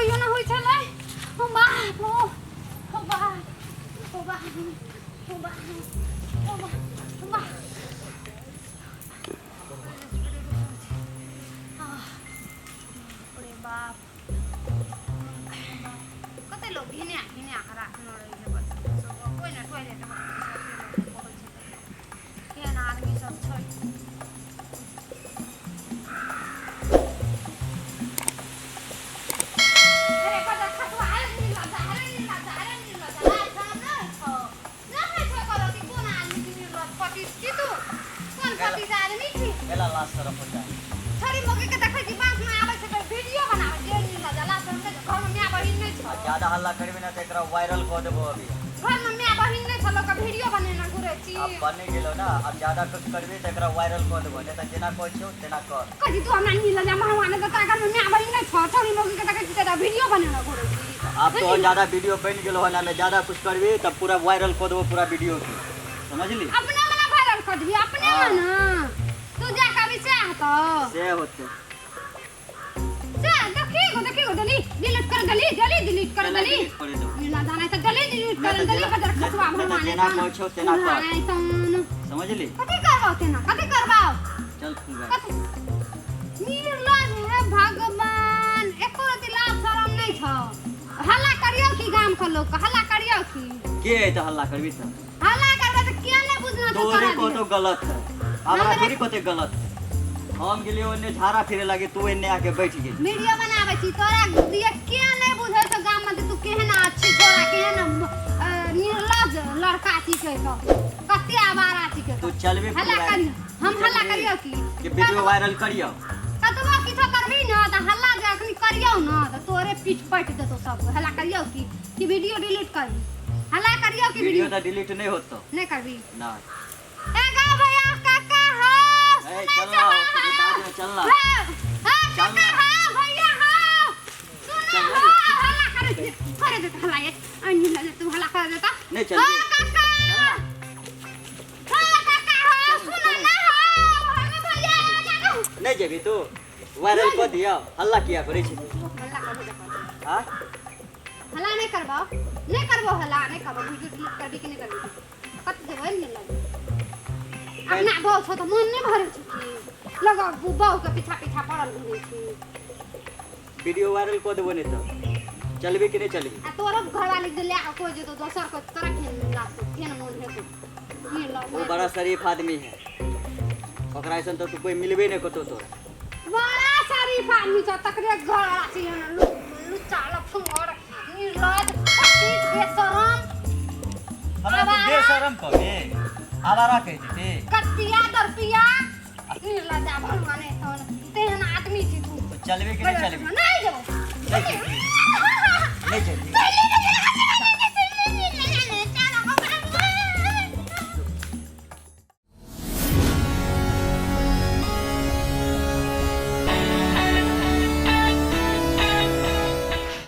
कहियो ना होइ छलै। ओ बाप, ओ ओ बाप, ओ बाप, ओ बाप, ओ बाप, ओ बाप। आह, बाप रे बाप, कते लोक घिना घिना कऽ राखने रहै छै बच्चा सब। कोइ ने टॉयलेट कहै छै, केहन आदमी सब छै। अरे बड़ा खटुआ, अरे निर्लज्ज, अरे निर्लज्ज, अरे निर्लज्ज, लाज शरम नहि छौ? नहि होइ छौ करो कि कोन आदमी छी निर्लज्ज? पति छी तू? कोन पति आदमी छी? मेला लाज शरम होता है। छोरी मौगी के देखै छी बाँस में आबै छै तऽ वीडियो बनाबै छै। निर्लज्ज, लाज शरम नहि छौ? घर में माय बहिन नहि छौ? आ ज्यादा हल्ला करबी ना तऽ एकरा वायरल कऽ देबो अभी। घर में माय बहिन नहि छौ, लोक वीडियो बनेने घुरै छी। आब बनि गेलो ना, आब ज्यादा कुछ करबी तऽ एकरा वायरल कऽ देबो। नहीं तऽ जेना कहै छियौ तेना कर। कहै छी तू हमरा निर्लज्ज भगवान तऽ तोरा घर में माय बहिन नहि छौ? छोरी मौगी के देखै छी तऽ वीडियो बनेने घुरै छी। आब तो ज्यादा वीडियो बनि गेलो हन, हमे ज्यादा कुछ करबी तब पूरा वायरल कऽ देबो पूरा वीडियो के, समझली? अपने मने वायरल कर दिही अपने। हाँ। मने तू जा कभी से तो से होते। से देखी गो, देखी गो, जल्दी डिलीट कर दली, जल्दी डिलीट कर केना दली। डिलीट करे देबो? नीला दाना तऽ जल्दी डिलीट नहि कर तऽ दली। जेना- बजर खसुआ नहि तऽ भगवान जेना कहै छौ तेना कर। तन समझली? कथी करबाउ तेना? कथी करबाउ? चल तू गाड़ी। कथी निर्लज है भगवान, एको रति लाज शरम नहि छौ। हल्ला करियौ की गाम के लोक के? हल्ला करियौ की? के है तऽ हल्ला करबी तऽ? हल्ला करबै तऽ किया नहि बुझना छौ? तोरे तोरा कतो गलत है, हमरा थोड़ी कते गलत है। हम गेलियै ओन्ने झाड़ा फिरे लागे, तू एन्ने आके बैठ गेली। वीडियो बनाबै छी तोरा दिए। किया नहि बुझै छौ गाम में जे तू केहन अच्छी छोरा, केहन निर्लज लड़का छी कहि कऽ, कते आवारा छी कहि तू कऽ। चलबी हल्ला पूरा- करियौ, हम हल्ला करियौ की? कि वीडियो वायरल करियो। कतबो किछो करबही ने तऽ हल्ला जे अखनी करियौ ने तऽ तोरे पीठ पटि देतौ सब। हल्ला करियौ की कि वीडियो डिलीट करबी? हल्ला करियौ की? वीडियो वीडियो तऽ डिलीट नहीं होतो। नहि करबी? ना। ए गा भैया, काका हो। ए सुनै चल छौ? ना, हाँ, बाद में चल ना। हाँ, हाँ, चल काका ना। हाँ भैया हाँ, सुन। चल ना। हाँ, हल्ला करे दे, करे दे हल्ला। ये अन्नी लगे तू हल्ला कर देता। नहीं चल। हाँ काका, हाँ काका, हाँ सुन ना, हाँ अरे भैया जानो। नहीं जेबी तू? वायरल कऽ दियो। हल्ला किया करै छी? हल्ला कर दे। हाँ। हल्ला नहीं करबाओ, नहीं करबो हल्ला, नहीं करबो। वीडियो डिलीट करबी कि नहीं करबी? कत देबै ने लगे अपना बहू छौ तऽ मन नहि भरै छै की लगा बहू के पीछा पीछा पड़ल घुमै छी। वीडियो वायरल कऽ देबो, नहीं तऽ चलबी कि नहीं चलबी? आ तोरो घरवाली जे लए कऽ कोइ जेतौ दोसर को, तोरा केहन लागतौ? केहन मोन हेतौ? की लग वो बड़ा शरीफ आदमी है, ओकरा ऐसन तो तू कोई मिलबे नहीं करतो तोरा। बड़ा शरीफ आदमी छौ, तकरे घरवाला छै एहन लुच्चा लफंगर निर्लज पच्चीस बेशरम। हमरा तू आवारा। बेशरम कहबे, आवारा कहै छी? कतिया दरपिया निर्लजा भगवान तहन तेहन आदमी छी तू। चलबे कि नहीं चलबी? नहीं जेबो। नहीं चलबी? नहीं चलबी?